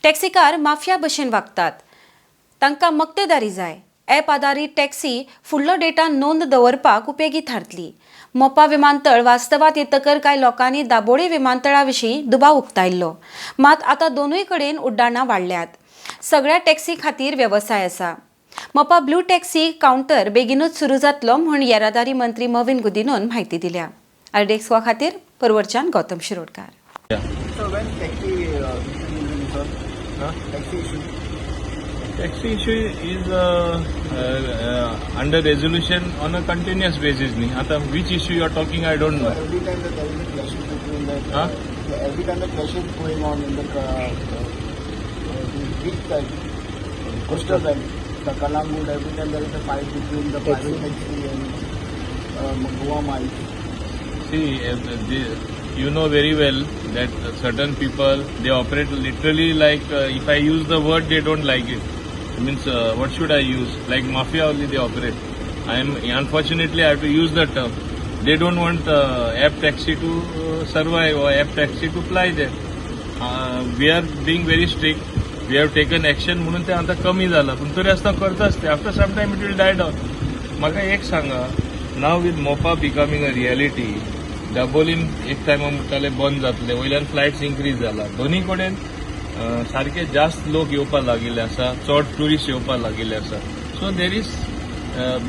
Taxi car mafia भशेन वागतात. तांकां मक्तेदारी जाय. ॲप आदारीत टॅक्सी फुडलो डेटा नोंद दवरपाक उपेगी थारतली. मोपा विमानतळ वास्तवात येतकर कांय लोकांनी दाबोळी विमानतळा विशीं दुबाव उक्तायल्लो. मात आतां दोनूय कडेन उड्डाणां वाडल्यात. सगळ्या टॅक्सी खातीर वेवसाय आसा. मोपा ब्लू टॅक्सी कावंटर बेगीनूच सुरू जातलो म्हूण येरादारी मंत्री मॉवीन गुदिन्होन म्हायती दिल्या. आरडीएक्स खातीर परवरच्यान Gautam Shirodkar. So when taxi issue will be resolved? Huh? Taxi issue. Taxi issue is under resolution on a continuous basis. न्ही, आता which issue you are talking, I don't So know. Every time that there is a clash between the Huh? Every time the clash is going on in the big side, coastal belt, the Calangute, every time there is a fight between the private taxi and Goa Miles. See, you know very well that certain people, they operate literally like, if I use the word, they don't like it. Means, what should I use? Like mafia only they operate. I am unfortunately I have to use the term. They don't want app taxi to survive or app taxi to fly there. We are being very strict. We have taken action म्हणून ते आता कमी झालं, पण तरी आसतना करताच ते. After some time it will die down. म्हाका एक सांगा, now with Mopa becoming a reality, Dabolim एक टायमा म्हणटाले बंद जातले, वयल्यान फ्लायट्स इन्क्रीज जाला, दोन्ही कडेन सारके जास्त लोक येवपाक लागिल्ले आसा, चड ट्युरिस्ट येवपाक लागिल्ले आसा. So there is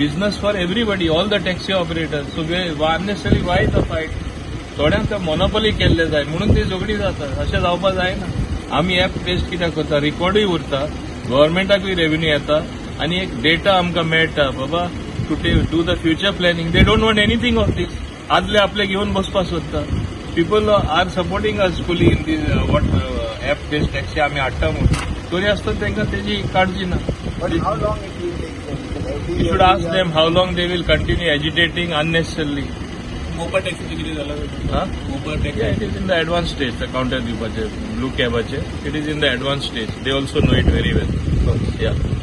business for everybody, all the taxi operator. So unnecessary why the fight? थोड्यांक ते मोनोपोली केल्ले जाय म्हणून ती झगडी जाता. अशें जावपाक जायना. आमी एप बेस्ड कित्याक करता? रिकॉर्डूय उरता, गव्हर्मेंटाकूय रेव्हेन्यू येता आनी एक डेटा आमकां मेळटा बाबा to do the future planning. They don't want anything of this. आदले आपले घेवन बसपाक सोदता. People are supporting us fully in this what app based taxi आमी हाडटा म्हणून. तरी आसतना तांकां तेजी काळजी ना. But how long it will take them? Because every You year should ask we are- them how long they will continue agitating unnecessarily. Mopa टॅक्सीचे कितें जाला? Huh? Mopa taxi. Yeah, it is in the advanced stage. The counter दिवपाचे, blue cabaचे, it is in the advanced stage. They also know it very well. Yeah.